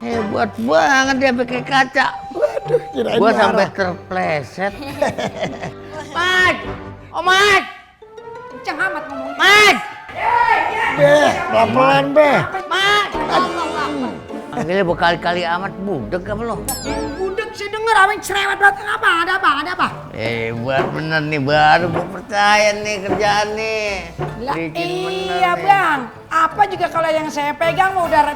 Hebat banget dia pakai kaca. Waduh, kirain Gua marah. sampai terpleset. Mat! Oh Mat! Kenceng amat ngomong. Mat! Beh, pelan-pelan beh. Mat! Panggilnya berkali-kali amat budek apa lo? Budek saya denger apa yang cerewet belakang apa? Ada apa? Hebat bener nih, baru gua percaya nih kerjaan nih. Lah, Licin bener iya nih. bang, apa juga kalau yang saya pegang mau udah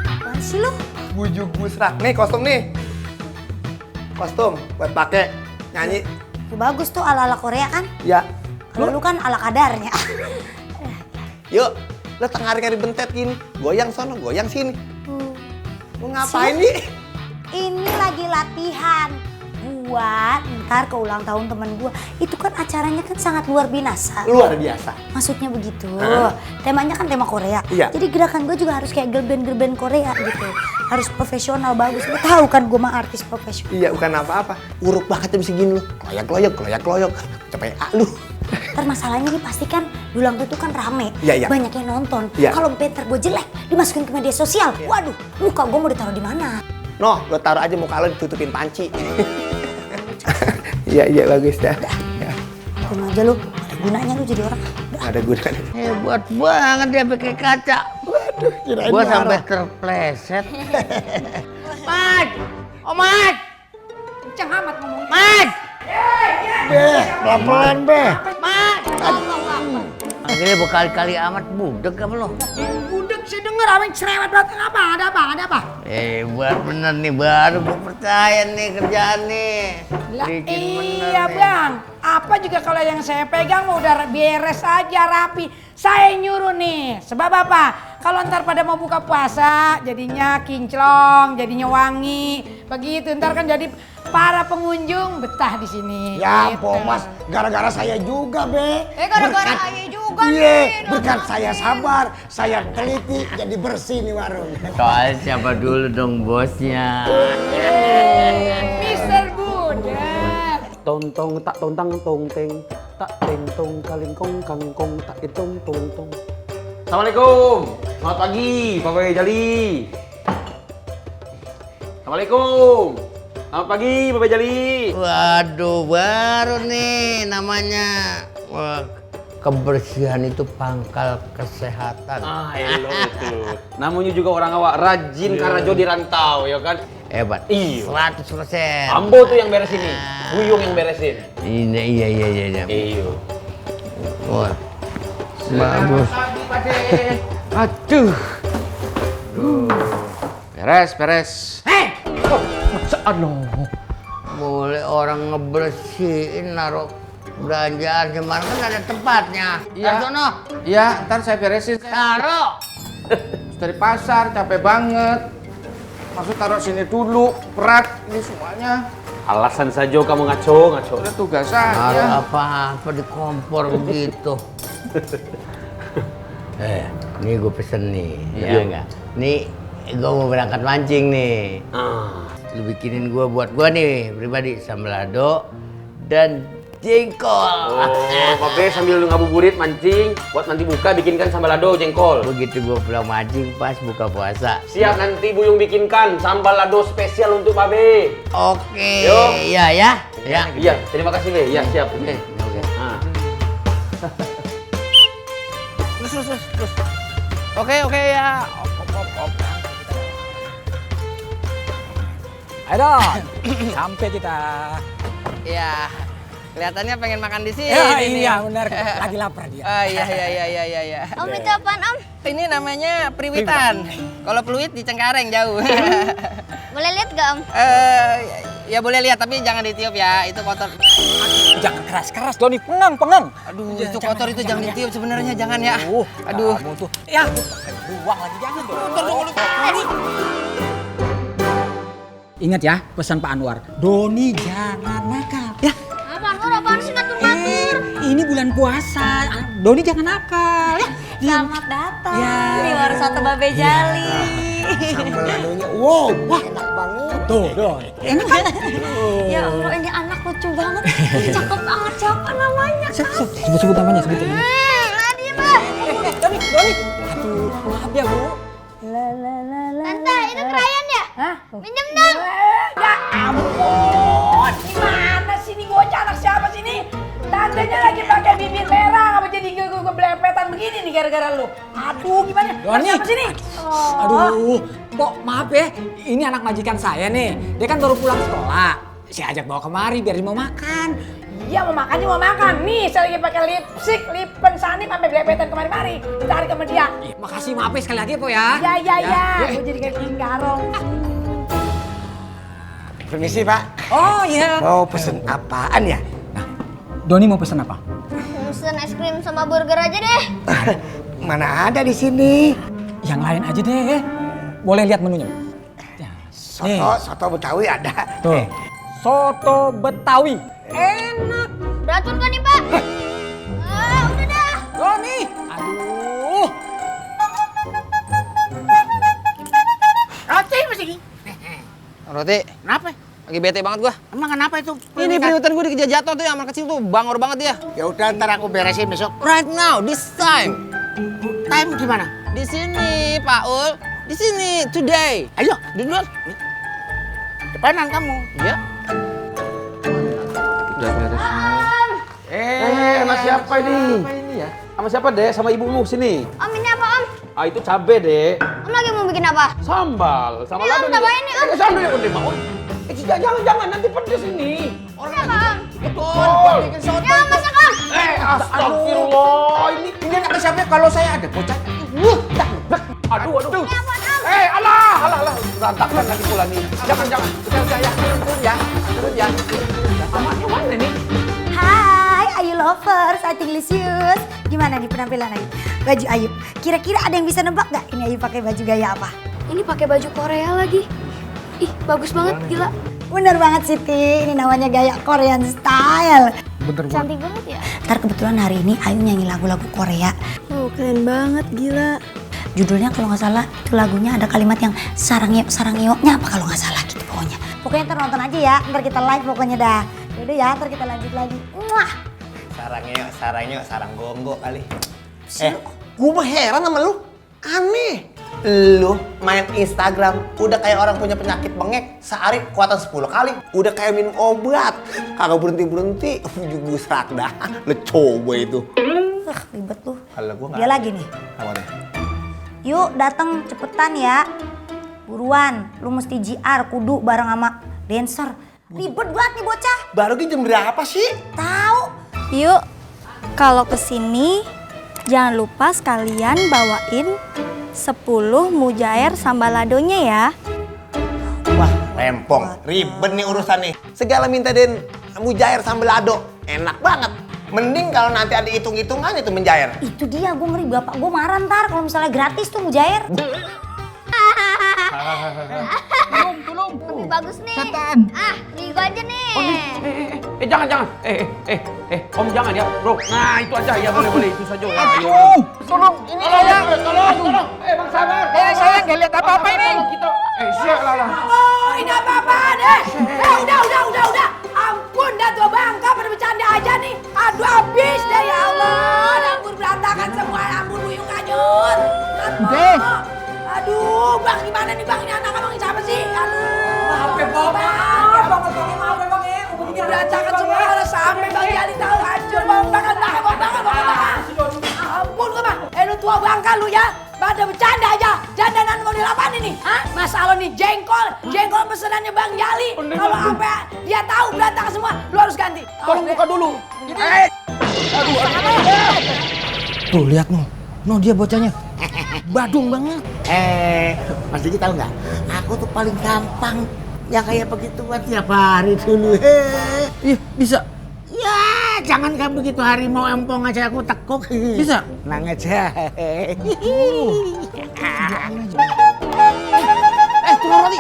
Apaan sih lo? Bujuk busrak. Nih kostum nih. Kostum buat pakai nyanyi. Bagus tuh ala-ala Korea kan? Ya. Kalau lu kan ala kadarnya. Yuk, lo tengah hari bentet gini. Goyang sono, goyang sini. Mau ngapain nih? Ini lagi latihan buat ntar ke ulang tahun temen gua. Itu kan acaranya kan sangat luar biasa. Luar biasa. Maksudnya begitu. Hah? Temanya kan tema Korea. Iya. Jadi gerakan gue juga harus kayak girl band Korea gitu. Harus profesional bagus. Lu tahu kan gue mah artis profesional. Iya, bukan apa-apa. Uruk banget bisa gini lo. Kloyak-kloyok. Capek lu. Ntar masalahnya nih pasti kan di ulang tahun itu kan rame. Iya. Banyak yang nonton. Iya. Kalau ntar gue jelek dimasukin ke media sosial. Waduh, muka gue mau ditaruh di mana? Noh, lo taruh aja muka lo ditutupin panci. Iya bagus dah. Tunggu aja lu, ada gunanya lu jadi orang. Ada gunanya. Hebat banget dia pakai kaca. Waduh, kirain Gua marah. sampai terpleset. Mat! Oh Mat! kenceng amat ngomong. Mat! Beh, pelan-pelan beh. Mat! Panggilnya berkali-kali amat budek apa lo? Budek saya denger apa yang cerewet belakang apa? Ada apa? Hebat bener nih, baru gua percaya nih kerjaan nih. Lah, Licin bener iya nih. bang, apa juga kalau yang saya pegang mau udah beres aja rapi. Saya nyuruh nih, sebab apa? Kalau ntar pada mau buka puasa, jadinya kinclong, jadinya wangi, begitu. Ntar kan jadi para pengunjung betah di sini. Ya gitu. ampun mas, gara-gara saya juga be. Gara-gara ayah juga Iya, berkat saya sabar, saya teliti jadi bersih nih warung. Soal siapa dulu dong bosnya? Mister Budak. Tong tak tontang tong teng tak teng tong kalingkong kangkong tak itong tong tong. Assalamualaikum. Selamat pagi, Bapak Jali. Assalamualaikum. Selamat pagi, Bapak Jali. Waduh, baru nih namanya. Wah, kebersihan itu pangkal kesehatan. Elo itu. Namanya juga orang awak rajin karena jo di rantau, ya kan? Hebat. Iya. 100%. Ambo tuh yang beresin nih, Buyung yang beresin. Iya. Iyo. Wah. Bagus. Aduh. Beres. Aduh. Boleh orang ngebersihin naruh belanjaan gimana kan ada tempatnya. Iya. Sono. Iya, ntar saya beresin. Taruh. Dari pasar capek banget. Maksud taruh sini dulu, berat ini semuanya. Alasan saja kamu ngaco. Ada tugas Naruh saya. apa-apa di kompor begitu. Nih gue pesen nih, ya Iya. enggak? Nih gue mau berangkat mancing nih. Lu bikinin buat gue nih pribadi sambal lado dan jengkol. Oh, Babe sambil lu ngabuburit mancing, buat nanti buka bikinkan sambal lado jengkol. Begitu gue pulang mancing pas buka puasa. Siap, nanti Buyung bikinkan sambal lado spesial untuk Babe. Oke. Yo. Iya ya. Ya. Iya, terima kasih Be. Iya, siap. Oke. Nah. Terus. Oke ya. Op. Ayo dong, sampai kita. Iya, kelihatannya pengen makan di sini. Ya, nih. iya benar, lagi lapar dia. Oh iya. Om itu apaan om? Ini namanya priwitan. Kalau peluit di Cengkareng jauh. Boleh lihat gak om? Ya boleh lihat tapi jangan ditiup ya. Itu kotor. Jangan keras-keras, Doni, pengang. Aduh, itu kotor itu jangan ditiup sebenarnya jangan ya. Aduh, Aduh. kamu tuh. Ya, buang lagi jangan dong. Ingat ya pesan Pak Anwar, Doni jangan nakal. Ya. Apaan sih ngatur-ngatur? Ini bulan puasa, Doni jangan nakal. Ya. Selamat datang Ya. di warung soto Babe Jali. Sambal ladonya, wow, enak banget. Tuh, Don. Enak kan? Ya Allah, ini anak lucu banget. Cakep banget. Siapa namanya? Sebut namanya, sebut namanya. Ladi, Mbak. Doni. Aduh, maaf ya, Bu. Tante, itu krayon ya? Hah? Minjem dong. Ya ampun, gimana sih ini bocah anak siapa sih ini? Tantenya lagi pakai bibir merah, apa jadi gue belepetan begini nih gara-gara lu? Aduh, gimana? Doni. Siapa sih ini? Aduh, Pok, maaf ya. Ini anak majikan saya nih. Dia kan baru pulang sekolah. Saya ajak bawa kemari biar dia mau makan. Iya mau makan, dia mau makan. Nih, saya lagi pakai lipstick, lipen sanip sampai belepetan kemari-mari. Ditarik sama dia. Iya, makasih, maaf ya sekali lagi, Pok ya. Ya. Gue jadi kayak kucing garong. Permisi, Pak. Oh iya. Mau pesen apaan ya? Doni mau pesan apa? Pesen es krim sama burger aja deh. Mana ada di sini? Yang lain aja deh. Boleh lihat menunya. Ya. Nih. Soto Betawi ada. Tuh. Soto Betawi. Enak. Beracun kan nih, Pak? Udah dah. Doni. Aduh. Roti apa sih? Roti. Kenapa? Lagi bete banget gua. Emang kenapa itu? Ini peringatan gua dikejar jatuh tuh yang anak kecil tuh bangor banget dia. Ya udah ntar aku beresin besok. Right now, this time. Time di mana? Di sini, Pak Ul. Di sini, today. Ayo, Di luar. depanan kamu. Iya. Udah beres. Sama siapa ini? Ya? Sama siapa, Dek? Sama ibumu sini. Om, ini apa, Om? Ah, itu cabe, Dek. Om lagi mau bikin apa? Sambal. Sama Ini, Om, tambahin nih, Om. Sambal ya, udah mau. Jangan, nanti pedes ini. Siapa, Om? Betul. Ya, Om, masak, Om. Astagfirullah. Ini anak siapa kalau saya ada bocah. Aduh. Ini apa, Om? Alah. Berantakan lagi pula nih. Jangan. Udah ya. Turun ya. Mamanya mana nih? Hai, Ayu lovers, I think Lisius. Gimana nih penampilan Ayu? Baju Ayu. Kira-kira ada yang bisa nebak gak ini Ayu pakai baju gaya apa? Ini pakai baju Korea lagi. Ih, bagus banget, gila. Bener banget Siti, ini namanya gaya Korean style. Cantik banget ya. Ntar kebetulan hari ini Ayu nyanyi lagu-lagu Korea. Oh, keren banget, gila. Judulnya kalau nggak salah itu lagunya ada kalimat yang sarangyo-nya apa kalau nggak salah gitu pokoknya. Pokoknya ntar nonton aja ya, ntar kita live pokoknya dah. Yaudah ya, ntar kita lanjut lagi. Muah. Sarangnya sarang gonggo kali. Gue mah heran sama lu. Aneh. Lu main Instagram udah kayak orang punya penyakit bengek, sehari kuatan 10 kali. Udah kayak minum obat, kagak berhenti. Ujung serak dah. Lu coba itu. Ribet lu. Kalau gua Dia lagi nih. Apa deh? Yuk datang cepetan ya. Buruan, lu mesti JR kudu bareng sama dancer. Ribet banget nih bocah. Baru jam berapa sih? Tahu. Yuk, kalau kesini jangan lupa sekalian bawain 10 mujair sambaladonya ya. Wah, rempong. Ribet nih urusan nih. Segala minta den mujair sambal lado. Enak banget. Mending kalau nanti ada hitung-hitungan itu menjair. Itu dia, gue ngeri bapak gue marah ntar kalau misalnya gratis tuh mujair. Tulung. Lebih bagus nih. Setan. Nih gue aja nih. Jangan. Om jangan ya, bro. Nah, itu aja ya, boleh itu saja. Tolong, ini tolong. Bang sabar. Saya nggak lihat apa-apa ini. Kita, sialah. Oh, ini apa-apa deh. Udah. Ampun, dah tua bangka pada bercanda aja nih. Aduh, habis deh ya Allah. Dapur berantakan semua, dapur buyung kanyut. Aduh, Bang, gimana nih Bang? Ini anak abang siapa sih? Aduh. Maaf ya, Bang. Berantakan semua, kalau sampai Bang Jali tahu hancur. Bang, belakang. Ampun, Bang. Lu tua bangka lu ya. Pada bercanda aja. Jandanan model apaan ini? Hah? Masa lo nih jengkol pesenannya Bang Jali. Kalau apa dia tahu berantakan semua, lu harus ganti. Tolong buka dulu. Tuh lihat no dia bocahnya. Badung banget. Mas Diki tahu nggak? Aku tuh paling gampang yang kayak begituan tiap hari dulu. Ih, bisa. Ya, jangan kayak begitu harimau empong aja aku tekuk. Bisa? Tenang aja. Tukang roti.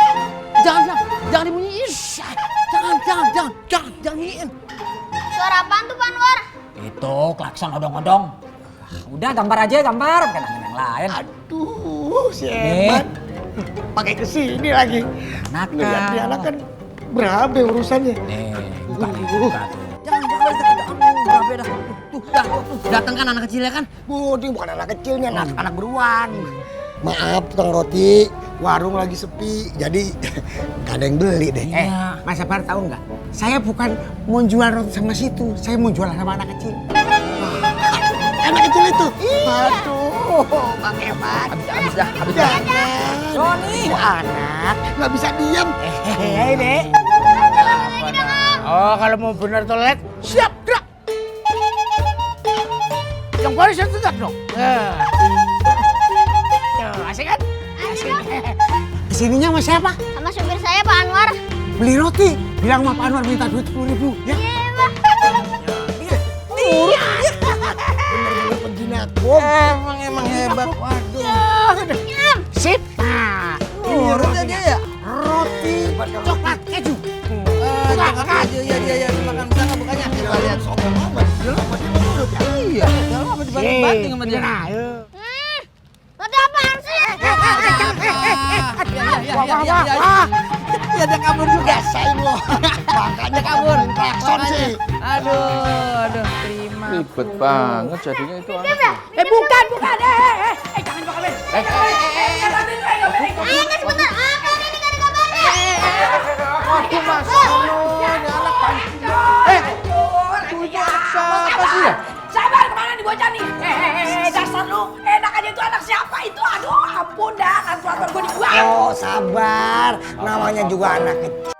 Jangan dibunyiin. Jangan bunyiin. Suara apaan tuh Panwar? Itu klakson odong-odong. Udah gambar aja, bukan angin yang lain. Aduh, si hebat. pakai kesini lagi. Nakal. Lihat dia anak kan berabe urusannya. Buka nih, buka tuh. Jangan berabe dah. Tuh, datang kan anak kecilnya kan? Ini bukan anak kecilnya, anak beruang. Maaf, Tukang Roti, warung lagi sepi, jadi gak ada yang beli deh. Mas Sabar tahu nggak? Saya bukan mau jual roti sama situ, saya mau jual sama anak kecil. Anak kecil itu? Aduh, Bang Eman. Habis dah. Roni. Anak, nggak bisa diam. Hei, Dek. Oh, kalau mau bener toilet, siap, gerak. Yang paling saya tegak dong. Asik kan? Asik. Kesininya sama siapa? Sama supir saya Pak Anwar. Beli roti. Bilang sama Pak Anwar minta duit 10.000. Ya. Bener-bener penjinak. Emang hebat. Waduh. Sip. Ini roti dia ya? Roti coklat keju. Coklat keju. Iya. Makan sana bukannya. Kita lihat sombong amat. Iya. Dalam apa dibanting-banting sama dia? Roti apaan sih? Ya dia kabur juga. Rasain lo. Makanya kabur. Klakson sih. Aduh, terima. Ribet banget jadinya itu anak. Bukan. Jangan bakal Ben. Ini sebentar. Apa ini dari kabarnya? Aduh Mas Ono, ini anak pancing. Siapa sih ya? Sabar, kemana nih bocah nih? Dasar lu, enak aja itu anak siapa itu? Aduh, ampun dah, kan keluarga gue dibuang. Oh, sabar. Namanya juga anak kecil.